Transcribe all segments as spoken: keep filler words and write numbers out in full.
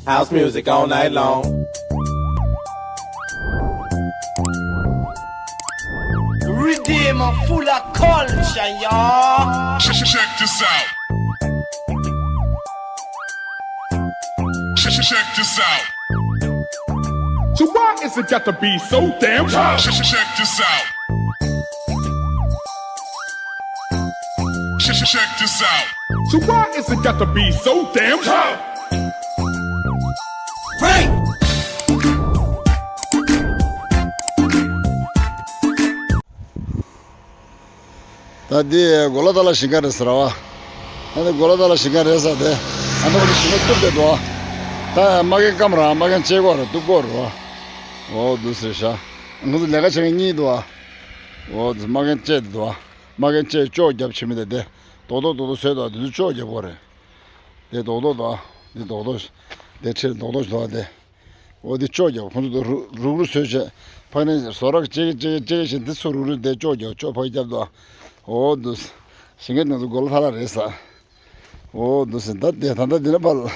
House music all night long. Redeem full of culture, y'all. Check, check this out. Check, check this out. So why is it got to be so damn tough? Check, check this out. Check, check this out. So why is it got to be so damn tough? Frank! ད་འདི་གོ་ལ་ཐ་ལ་ཞིང་ཁ་རེད་ཟེར་བ། ད་འདི་གོ་ལ་ཐ་ལ་ཞིང་ཁ་རེད་ཟེར་ཏེ། ཨ་ནི་ཞིང་ཁ་གཏུབ་བསྡད་འདུག་ད་མ་རྒན་སྐམ་ར་མ་རྒན་ལྕེ་གོ་ར་གཏུབ་གོ་ར། འོ་འདུག་ཟེར་ཤག་ང་ཚོ་ལས་ཀ་བྱེད་མཁན་གཉིས་འདུག་འོ་འདུག་མ་རྒན་ལྕེ་འདུག་མ་རྒན་ལྕེ་ལྕོག་རྒྱབ་བྱེད་མི་དེ་དེ། རྡོག་རྡོག་རྡོག་རྡོག་བཟོས་འདུག་དེ་ཚོ་ལྕོག་རྒྱབ་གོ་རེད། དེ་རྡོག་རྡོག་དང་། དེ་རྡོག་རྡོག་དེ་ཁྲིར་རྡོག་རྡོག་ཞིག་འདུག་དེ། འོ་དེ་ལྕོག་རྒྱབ་ཁོང་ཚོ་དེ་རུག་རུག་རུག་བཟོས་བྱས། ཕ་ནས་བཟོ་རག་ཅེ་ཅེ་ཅེ་བཞིན་དེ་ཚོ་རུག་རུག་དེ་ལྕོག་རྒྱབ་ལྕོག་ཕ་རྒྱབ་དང་། འོ་དུ། ཞིང་ཁ་ནང་ཚོ་གོ་ལ་ཐ་ལ་རེད་ས། འོ་དུ་ཟིན་ད་དེ་ད་ལྟ་དེ་ན་ཕར།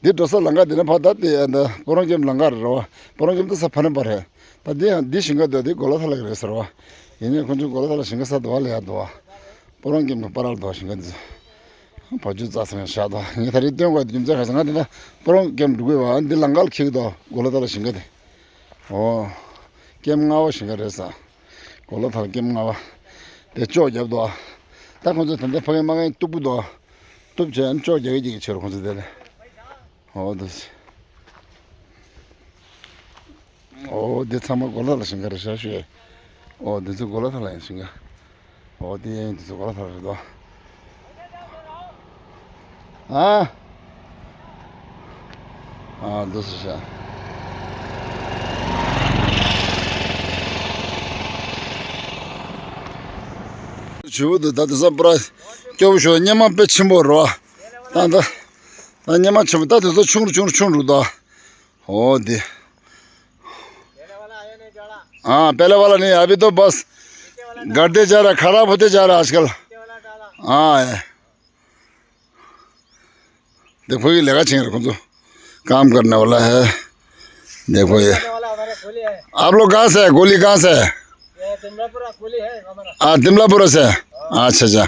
འདི་འགྲོ་ས་ལམ་ཁ་དེ་ན་ཕར་ད་དེ་ཨ་ད་སྤོ་རོང་ཁྱིམ་ལམ་ཁ་རེད་རོ། སྤོ་རོང་ཁྱིམ་དུ་ས་ཕ་ནས་ཕར་རེད། ད་དེ་ཡང་འདི་ཞིང་ཁ་དེ་དེ་གོ་ལ་ཐ་ལ་རེད་ཟེར་བ། ཡིན་ནའི་ཁོང་ཚོ་གོ་ལ་ཐ་ལ་ཞིང་ཁ་ས་དུ་བ་ལ་ཡ་དུ་བ། སྤོ་རོང་ཁྱིམ་གྱི་པར་ར་ལ་དོ་ཞིང་ཁ་འདི་ཚོ། བ་ཅུ་རྩ་ཚང་བཞག་དོ། ངས་ད་རེས་སྟོན་དགོས་རྒྱུ་མཚན་ག་ཟེར་ང་འདི་ན་སྤོ་རོང་ཀེམ་འགྲོ་གི་བ་འདི་ལམ་ཁ་ལ་འཁྱེར་གི་དོ་གོ་ལ་ཐ་ལ་ཞིང་ཁ་དེ། ཨོ། ཀེམ་ལྔ་བ་ཞིང་ཁ་རེད་ས། གོ་ལ་ཐ་ལ་ཀེམ་ལྔ་བ། དེ་ལྕོག་རྒྱབ་དོ། ད་ཁོང་ཚོ་ད་ལྟ་ཕ་གི་མ་གི་གཏུབ་གི་དོ། གཏུབ་བྱས་ཨ་ནི་ལྕོག་རྒྱག་གི་ཅིག་ཕྱིར་ཁོང་ཚོ་དེ་ལ། ཨོ་དེ། ཨོ་དེ་ཚང་མ་གོ་ལ་ལ་ཞིང་ཁ་རེད་ཤག་ཤོད། ཨོ་དེ་ཚོ་གོ་ལ་ཐ་ལ་ཡིན་ཞིང་ཁ། ཨོ་དེ་ཡིན་དེ་ཚོ་གོ་ལ་ཐ་ལ་རེད་དོ། ཨ། ཨ་འདུག་སེ་ཤག་བྱིའུ་དེ་ད་དེང་སང་པུ་ར་སྐྱོ་པོ་ཤོག་སྙེ་མ་དཔེ་ཆེན་པོ་རེད་བ། ད་ད་ད་སྙེ་མ་ཆེན་པོ་ད་དེ་ཚོ་ཆུང་རུ་ཆུང་རུ་ཆུང་རུ་འདུག་ཨོ་དེ། हाँ, पहले वाला नहीं, अभी तो बस घर दे जा रहा, खराब होते जा रहा आजकल। हाँ, है। देखो, ये लगा चेंगे, रखो तो। काम करने वाला है। देखो ये। आप लोग कहाँ से है? गोली कहाँ से है? ये तिमलापुरा गोली है हमारा। हाँ, तिमलापुरा से है। अच्छा, अच्छा।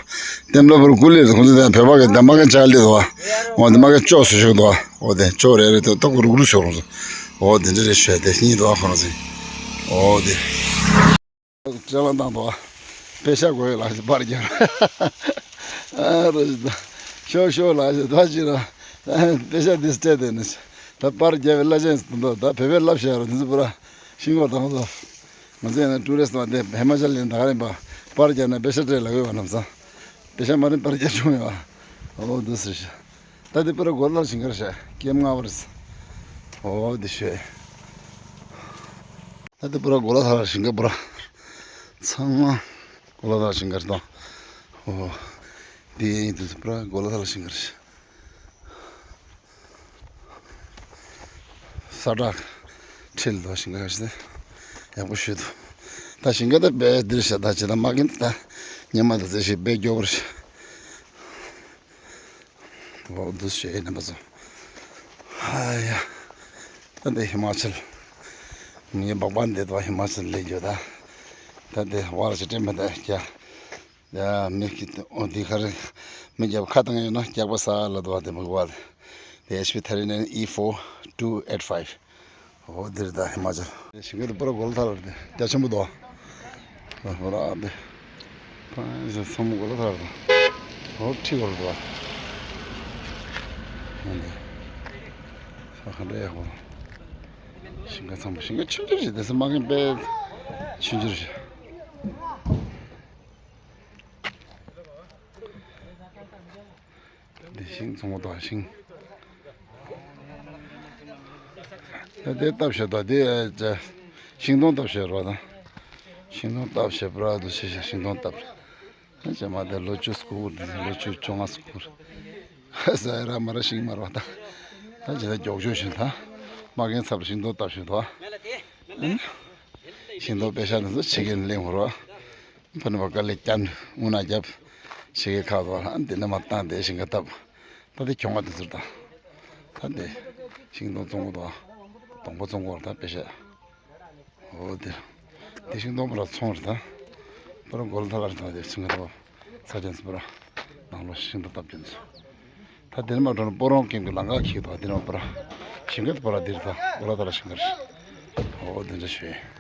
तिमलापुरा गोली, रखो तो, फेबा के, दमा के चाल दे दो। वो दमा के चो से शो दो। वो दे, चो रे रे, तो, तो गुरु गुरु शो। वो दे, रे शो दे, नहीं दो, कौन से। वो दे। चला दांतो। पेशा कोई लाज बार गया। अरे, शो शो लाज, बाजी रा। पेशा दिस ते देने। ད་པར་རྒྱབ་པའི་བླ་ཆེན་ཟེར་འདུག་ད་བོད་པའི་བསླབ་བྱ་རུ་འདི་ཚོ་པུ་ར་ཤིང་གོ་དང་ཚོ། ང་ཚོ་ཡང་ན་ཊུ་རི་སི་ཊི་བ་འདི་ཧི་མ་ཅལ་ལ་ད་ག་རིང་པ་པར་རྒྱབ་ན་པེ་ཤ་སྤྲད་ལ་གོ་བ་ནམ་ས། པེ་ཤ་མ་རིང་པར་རྒྱབ་བྱུང་མེད་པ། ཨོ་འདི་ཟེར་ཤག་ད་འདི་པུ་ར་གོ་ལ་ཞིང་ཁར་ཤག་ཀེམ་ལྔ་པར་ཟེར། ཨོ་འདི་ཤོད། ད་འདི་པུ་ར་གོ་ལ་ཐ་ལ་ཞིང་ཁ་པུ་ར། ཚང་མ་གོ་ལ་ཐ་ལ་ཞིང་ཁར་དང་། ཨོ། འདི་ཡིན་འདི་པུ་ར་གོ་ལ་ཐ་ལ་ཞིང་ཁར་ཤག་ས་བྲག་ཁྲིད་ལོ་ཞིང་ཁ་ཞིག་ཡག་པོ་ཞིག་འདུག་ད་ཞིང་ཁ་ད་དཔེ་འདིར་ཤ་ད་ཅི་ད་མ་གིན་ད་ཉི་མ་ད་ཚེ་ཞིག་དཔེ་མགྱོགས་པོར་ཤ། འོ་འདུག་ཞེས་ནས་པ་ཚོ། ཧ་ཡ། ད་འདི་ཧི་མ་ཅལ། ངའི་སྦག་སྦག་འདི་དུ་ཧི་མ་ཅལ་ལས་རྒྱུ་ད། ད་འདི་བར་ཞིག་སྤྲིན་མ་ད་རྒྱ། ཡ་མི་གི་ཨོ་འདི་ཁར་མི་རྒྱབ་ཁ་བཏང་ཡོད་ན་རྒྱག་པ་ས་ལ་དུ་བ་དེ་མི་གོ་བ། དེ་ཨེཆ་པི་ཐར་ཊི་ནའིན་ཨི་ཕོར་ཊུ་ཨེཊ་ཕའིབ། ཨོ་འདིར་ད་ཧི་མ་ཅལ། ཞིང་ཁ་དུ་པར་གོ་ལ་ཐ་ལ་རེད་རྒྱ་ཆེན་པོ་དོ། པར་ཨ་དེ། ཕ་ཡིན་ས་ཚང་མ་གོ་ལ་ཐ་ལ་རེད། ཨོ་ཁྲི་གོ་ལ་དོ། ཨ་འདི། ས་ཁ་འདྲ་ཡག་པོ། ཞིང་ཁ་ཚང་མ་ཞིང་ཁ་ཆུང་ཆུང་ཞིག་དེ་ས་མ་གིན་པས་ཆུང་ཆུང་ཞིག་འདི་ཤིང་ཚོང་པ་དང་ཤིང་། དེ་སྟབས་ཤེས་དང་དེ་ཤིང་སྡོང་སྟབས་ཤེས་རོགས་དང་། ཤིང་སྡོང་སྟབས་ཤེས་པ་ར་དུ་ཤེས་ཤིང་སྡོང་སྟབས། ད་ཅེ་མ་དེ་ལོ་བཅུ་སྐུ་དེ་ལོ་བཅུ་བཅོ་ལྔ་སྐུ། ས་ཡ་ར་མ་ར་ཤིང་མ་ར་བ་ད། ད་ཅེ་ད་མགྱོགས་ཤོས་ཤིང་ད། མ་གིན་ཚབ་ཤིང་སྡོང་སྟབས་ཤེས་དོ། ཤིང་སྡོང་པེ་ཤ་དེ་ཚོ་ཕྱི་གིན་ལེན་འོར་བ། ཕ་ནི་བ་དཀའ་ལས་བསྐྱལ་འུ་ན་རྒྱབ། ཞེ་གི་ཁག་ཏུ་ཨ་འདི་ནི་མ་བཏང་དེ་ཞིང་ཁ་བཏབ། ད་དེ་གྱོང་བ་དེ་ཚུར་བཏང་། ད་དེ། ཤིང་སྡོང་བཙོང་གོ་དང་། སྡོང་པོ་བཙོང་གོ་ར་ད་དཔེ་ཤ། འོ་དེ། དེ་ཤིང་སྡོང་པོ་ར་ཚོང་རེད་ད། པོ་ར་གོ་ལ་ཐ་ལ་རེད་ད་དེ་ཚོང་གི་རོ། ས་ཆེན་སི་པོ་ར། ནང་ལོ་ཤིང་སྡོང་བཏབ་ཀྱིན་སོ། ད་དེར་མ་འགྲོ་ན་སྤོ་རོང་ཀེམ་གི་ལང་ཀ་ཁྱིག་ཐོག་དེར་མ་པོ་ར། ཞིང་ཁ་དེ་པོ་ར་དེར་ད་གོ་ལ་ཐ་ལ་ཞིང་ཁར། འོ་དེ་འདྲ་ཞུ་ཡིན།